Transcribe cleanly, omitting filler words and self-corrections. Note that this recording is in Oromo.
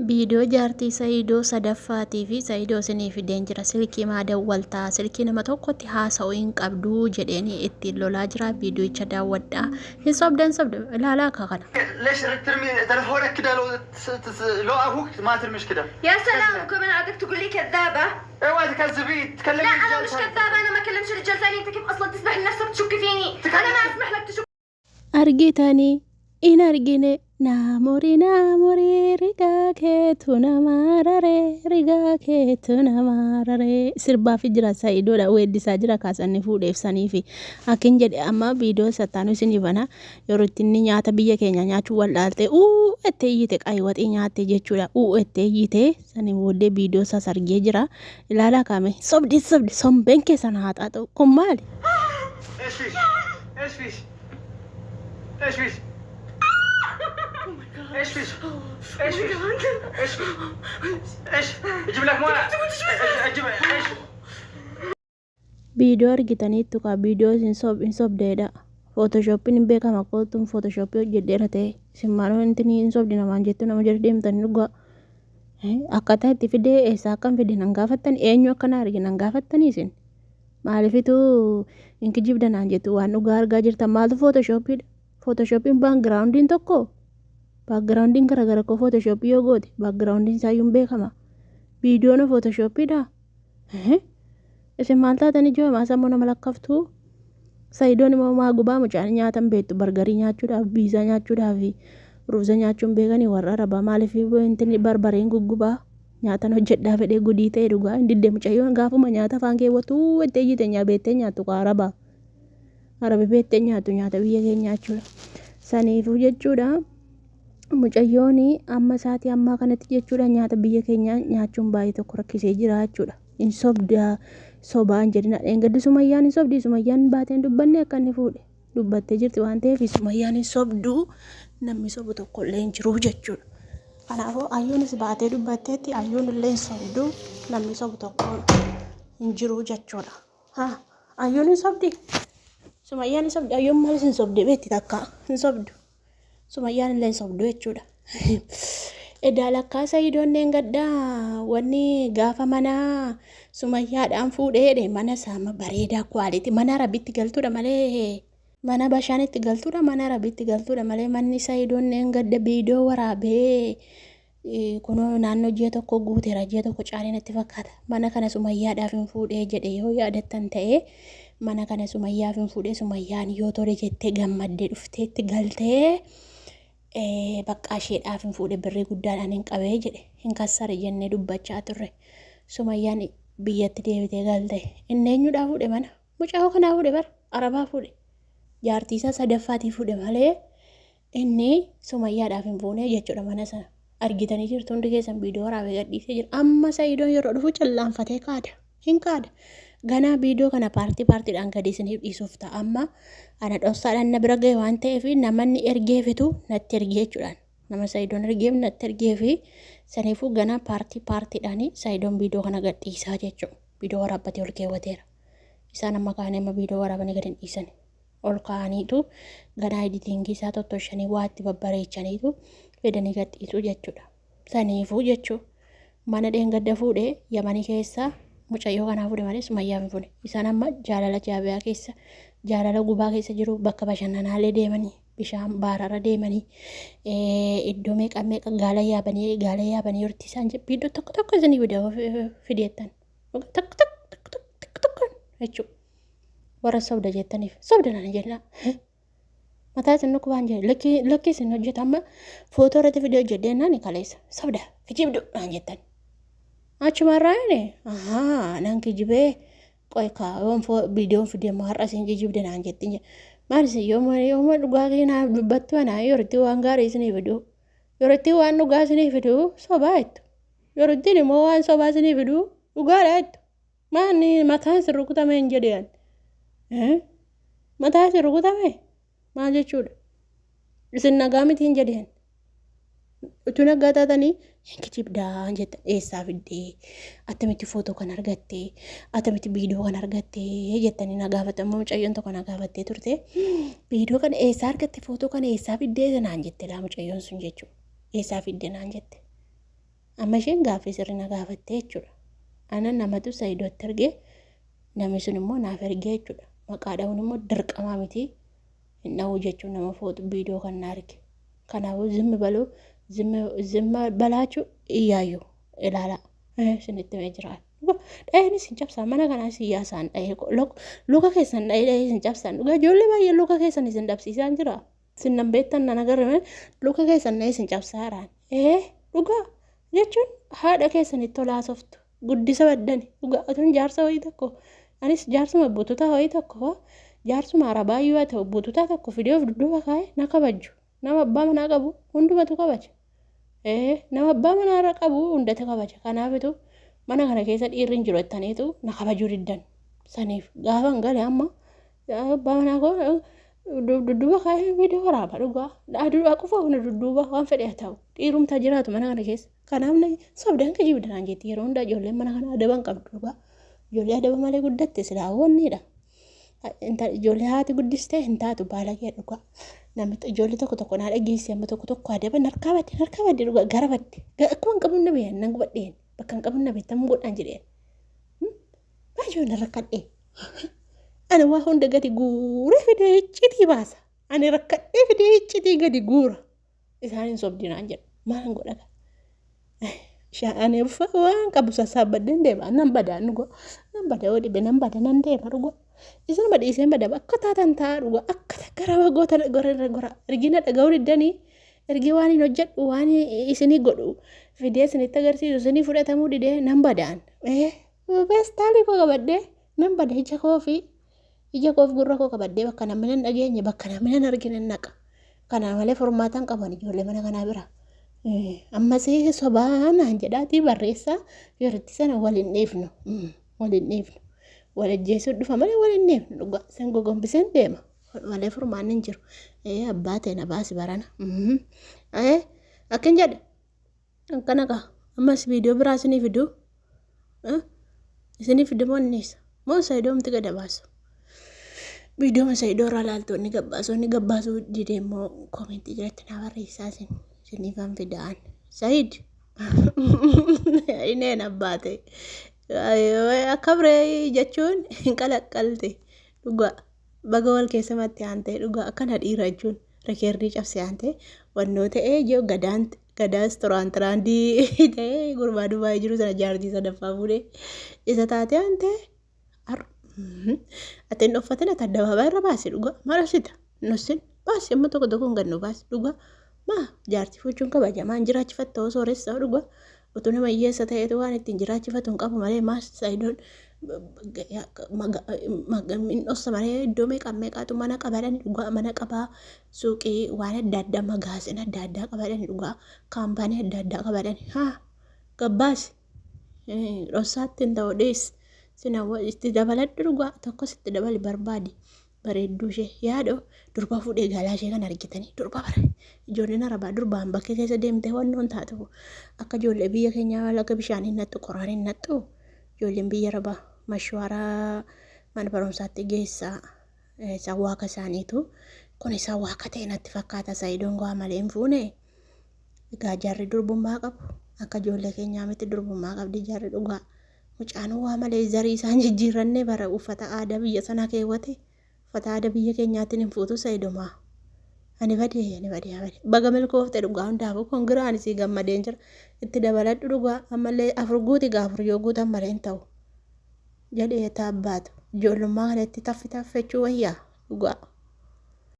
Viidiyoo jaartii Saidoo sadaffaatii fi Saidoo isinii fideen jira. Silkii maa dawwaltaa? Silkii nama tokkotti haasa'uu hin qabduu jedheeni ittiin lolaa jira. Viidiyocha daawwadhaa. Hin sobda hin sobda ilaalaa akka kana. ليش ترمي تلفونك كده لو لو ابوك ما ترميش كده. يا سلام، وكمان عادك تقول لي كذابة؟ اوعى تكذبي تكلمي لا أنا رجال مش ثاني. كذابة، أنا ما كلمش رجال ثاني. أنت كيف أصلا تسمح لنفسك تشك فيني؟ أنا ما أسمح لك تشك Argitanii in argine naa muri naa muri rigaa keetu na maarare rigaa keetu na maarare sirbaafi jira Sa'idoodha weeddisaa jira kaasanni fuudheef saniifi akkin jedhe amma viidiyoo sattaanu isinii bana yeroo itti inni nyaata biyya keenya nyaachuu wallaalte uu ettee iyyite qayi waxii nyaatte jechuudha uu ettee iyyite sanii booddee viidiyoo isaas argee jira ilaalaa kaame sobdi sobdi sombeen keessan haa xaaxa'u kun maali? ايش فيش؟ ايش فيش؟ ايش فيش؟ ايش فيش؟ ايش فيش؟ ايش فيش؟ ايش؟ اجيب لك مويه اجيب ايش؟ Viidiyoo argitaniittu kaa viidiyoo isin sob hin sobdeedha. Footoshooppiin hin beekama kootuun footoshoppii hojjedheera ta'e isin maaloo intinii hin sobdi namaan jettu nama jala deemtanii dhugaa. Akkaataa itti fidee eessaa akkan fide nan gaafattan eenyu akka na arge nan gaafattanii isin. Maaliifitu hin kijibda naan jettu waan dhugaa argaa jirtan maaltu footoshooppiidha. Footoshooppiin baakgiraawundiin tokko baakgiraawundiin garaagara koo footoshoppii yoo goote baakgiraawundiin isaayyuu hin beekama. Viidiyoon footoshooppiidha. Isin maal taatan ijoo maa sammuu nama lakkaftuu? Sayidoon immoo maa gubaa mucaan nyaatan beektu bargarii nyaachuudhaaf biizaa nyaachuudhaaf ruuza nyaachuun beekanii warra arabaa maaliif intinni barbareen guggubaa nyaatan hojjedhaa fedhee gudii ta'e dhugaa hin didde mucayyoon gaafuma nyaata afaan keewwatu itti iyyite nyaa beektee nyaattu kaa arabaa arabi beektee nyaattu nyaata biyya keenyaa jechuudha. Saniifuu jechuudha mucayyoon amma isaatii ammaa kanatti jechuudha nyaata biyya keenyaa nyaachuun baay'ee tokko rakkisee jira jechuudha. Hin sobda sobaa hin jedhina dheengaddi sumayyaan hin sobdi sumayyaan baatee hin dubbanne akka inni fuudhe dubbattee jirti waan ta'eef sumayyaan hin sobdu namni sobu tokko illee hin jiru jechuudha. Kanaafuu ayyuunis baatee dubbatteetti ayyuun illee hin sobdu namni sobu tokko hin jiru jechuudha. Haa ayyuun hin sobdi sumayyaan hin sobdi ayyuun maalis hin sobdi beetti takka hin sobdu. Sumayyaan illee hin sobdu jechuudha. Edaa lakkaa Sayidoon gaddaa wanni gaafa mana Sumayyaadhaan fuudhee jedhe mana isaa bareedaa quality mana Arabitti galtuudha malee mana bashaanitti galtuudha mana Arabitti galtuudha malee manni Sayidoon gadda viidiyoo waraabee kunoo naannoo ji'a tokko guuteera ji'a tokko caalee natti fakkaata mana kana Sumayyaadhaaf hin fuudhee jedhe yoo yaadattan ta'e mana kana Sumayyaaf hin fuudhee Sumayyaan yoo tole jettee gammaddee dhufteetti galtee baqqaa isheedhaaf hin fuudhe birrii guddaadhaan hin qabee jedhe hin kassare jennee dubbachaa turre Sumayyaan biyyatti deebitee galte inni eenyudhaa fuudhe mana mucaa kanaa fuudhe bara arabaa fuudhe jaartii isaa sadaffaatii fuudhe malee inni Sumayyaadhaaf hin fuune jechuudha mana sana. Argitanii jirtu hundi keessan viidiyoo waraabee gadhiisee jira. Amma Sayidoon yeroo dhufu callaanfatee kaada. Hin kaada. Ganaa viidiyoo kana paartii paartiidhaan gadi isiniif dhiisuuf ta'a. Amma ana dhoksaadhaan na bira gahe waan ta'eef namanni ergeefitu natti ergee jechuudhaan. Nama Sayidoon ergeef natti ergeefi saniifuu ganaa paartii paartiidhaan Sayidoon viidiyoo kana gadhiisaa jechuudha. Viidiyoo waraabbatee ol keewwateera. Isaan amma kaanii amma viidiyoo waraabanii gadi hin dhiisan. Ol kaa'aniitu ganaa editingii isaa tottoshanii waa itti babbareechaniitu fidanii gadhiisuu jechuudha. Saniifuu jechuu mana dheengadda fuudhee Yamanii keessa mucayyoo kanaa fuudhe malee Sumayyaaf hin fuune. Isaan amma jaalala jaabiyaa keessa jaalala gubaa keessa jiru bakka bashannanaalee deemanii bishaan baararra deemanii iddoo meeqa meeqa gaala yaabanii gaala yaabanii horti isaan iddoo tokko tokko isinii fideettan tokko tokko tokko tokko tokko jechuudha. Warra sobda jettaniif sobda naan jenna. Mataa isin dhukkubaan jedhe lakkii lakkii isin hojjeta amma footoo irratti fidee hojjedhee naan kaleessa sobda kijibdu naan jettan. Achumarraa inni ahaa nan kijibee qoy kaa yoon viidiyoon fidee immoo har'a isin kijibde naan jettin jedhe. Maal isin yooma yooma dhugaa kee naaf dubbattu anaa yerootti waan gaarii isinii fiduu yerootti waan dhugaa isinii fiduu sobaa jettu yerootti immoo waan sobaa isinii fiduu dhugaadha jettu. Maani mataan si rukutame hin jedhe ani. Mataa si rukutame maal jechuudha? Isin nagaa miti hin jedhe ani. Utuu nagaa taatanii hin kijibdaa hin jettan eessaa fiddee attamitti footoo kan argattee attamitti viidiyoo kan argattee jettanii na gaafatan amma mucayyoon tokko na gaafattee turte viidiyoo kana eessaa argatte footoo kana eessaa fiddee naan jette laa mucayyoon sun jechuudha eessaa fidde naan jette. Amma isheen gaaffii sirrii na gaafatte jechuudha. Ana namatu Saidootti ergee namni sun immoo naaf ergee jechuudha. Maqaa dha'uun immoo dirqamaa miti. Hin dha'uu jechuun nama footu viidiyoo kan na arge. Kanaafuu zimmi baluu zimma balaachuu iyyaayyuu ilaalaa. Isinitti himee jira. Dhaheen isin cabsaa mana kanaa isin yaasaan dhahee luka keessan dhahee dhahee isin cabsaan dhugaa ijoollee baay'ee luka keessan isin dhabsiisaan jira. Isin nan beektan nan agarre malee luka keessan dhahee isin cabsaa jiraan. Ee dhugaa jechuun haadha keessanitti tolaa softu guddisa baddani dhugaa otuun jaarsa wayii tokko anis jaarsuma bututaa wayii tokko jaarsuma arabaa yoo haa ta'u bututaa tokko fidee of dudduuba kaa'ee na kabaju. Nama abbaa manaa qabu hundumatu kabaja. Ee nama abbaa manaa irra qabu hundatu kabaja. Kanaafitu mana kana keessa dhiirri hin jiru jettaniitu na kabajuu diddan. Saniif gaafa hin gale amma abbaa manaa koo dudduuba kaa'ee viidiyoo waraaba dhugaa. Aduu qofa hunda dudduuba waan fedhe haa ta'u. Dhiirumtaa jiraatu mana kana keessa. Kanaaf na sobdaan kijibda naan jetti yeroo hundaa ijoolleen mana kana adaba hin qabdu dhugaa. Ijoollee adaba malee guddatte silaa wanniidha. Ijoollee haati guddistee hin taatu baalagee dhugaa. Namni ijoollee tokko tokko naa dhageessi amma tokko tokko adaba narkaa badde narkaa badde dhugaa gara badde. Akkuma hin qabu na beekan nan gubadheen bakka hin qabu na beektan godhaan jedheen. Baay'ee na rakkadhee. Ani waa hunda gadi guuree fidee iccitii baasa. Ani rakkadhee fidee iccitii gadi guura. Isaan hin sobdinaan jedhu. Maal godha? Ani waan qabu sassaabbadheen deema. Nan bada dhuga. Nan bada yoo dhibe nan bada nan deema dhuga. Isinuma dhiiseen bada bakka taatan ta'a dhuga. Akka gara goota gora irra gora. Ergina dhaga'uu diddanii ergi waan hin hojjedhu waan isinii godhu fidee isinitti agarsiisu isinii fudhatamuu didee nan badaan. Feestaalii koo qabadhee nan bada ija koo fi ija koof gurra koo qabadhee bakka namni nan dhageenye bakka namni nan argine naqa. Kana malee furmaata hin qaban ijoollee mana kanaa bira. Ammas sobaa naan jedhaatii barreessaa yerootti sana wal hin dhiifnu. Wal hin dhiifnu. Wal ajjeesuu dhufa malee wal hin dhiifnu dhugaa. San gogombiseen deema. Malee furmaanni hin jiru. Abbaa ta'e na baasi barana. Akkan jedhe. Akkana kaa. Ammas viidiyoo biraa isinii fiduu. Isinii fidu moo innis? Moo Sa'idoomti gada baasu? Viidiyoo Sa'idoo irraa laaltu inni gabbaasu inni gabbaasuu didee immoo koomentii jalatti naa barreessaa isin isiniifan fidaan. Sa'id ineen abbaate akka biree jechuun hin qalaqqalte dhugaa baga wal keessa matti aantee dhugaa akkana dhiira jechuun rekeerdii cabse aantee wannoo ta'ee jiru gadaan gadaas turaantiraandii ta'ee gurbaa dubaayii jiru sana jaartii sadaffaa fuudhee isa taatee aantee ati hin dhoffatin ati addabaabaa irra baasi dhugaa maal hojjeta nossin baasi amma tokko tokkoon gad nu baasi dhugaa maa jaartii fuuchuun kabaja maan jiraachifatta osoo sooressa dhugaa utuu nama hiyyeessa ta'eetu waan ittiin jiraachifatu hin qabu malee maas saayidoon hin dhossa malee iddoo meeqa meeqaatu mana qabadhan dhugaa mana qabaa suuqii waan adda addaa magaasin adda addaa qabadhan dhugaa kaampaanii adda addaa qabadhan haa gabbaasi dhossaatti hin ta'u dhiis sina itti dabaladhu dhugaa tokkos itti dabali barbaadi bareedduu ishee yaadoo durba fuudhee galaa ishee kan argitanii durba bara ijoolleen arabaa durbaan bakkee keessa deemtee wannoon taatu akka ijoollee biyya keenyaa laga bishaan hin naxxu qoraan hin naxxu ijoolleen biyya arabaa mashwaaraa mana barumsaatti geessaa isa waaqa isaaniitu kun isa waaqa ta'e natti fakkaata sa'idoon go'aa malee hin fuune egaa jarri durbummaa qabu akka ijoollee keenyaa miti durbummaa qabdi jarri dhugaa Mucaan waa malee zarii isaan jijjiirranne bara uffata aadaa biyya sanaa keewwate uffata aadaa biyya keenyaatiin hin fuutu sa'idomaa. Ani badee ani badee ani badee baga milkoofte dhugaa hundaafuu kongiraa ani sii gammadeen jira itti dabaladhu dhugaa ammallee afur guuti gaa afur yoo guutan malee hin ta'u jedhee taabbaatu ijoollummaa kanatti taffi taffechuu wayyaa dhugaa.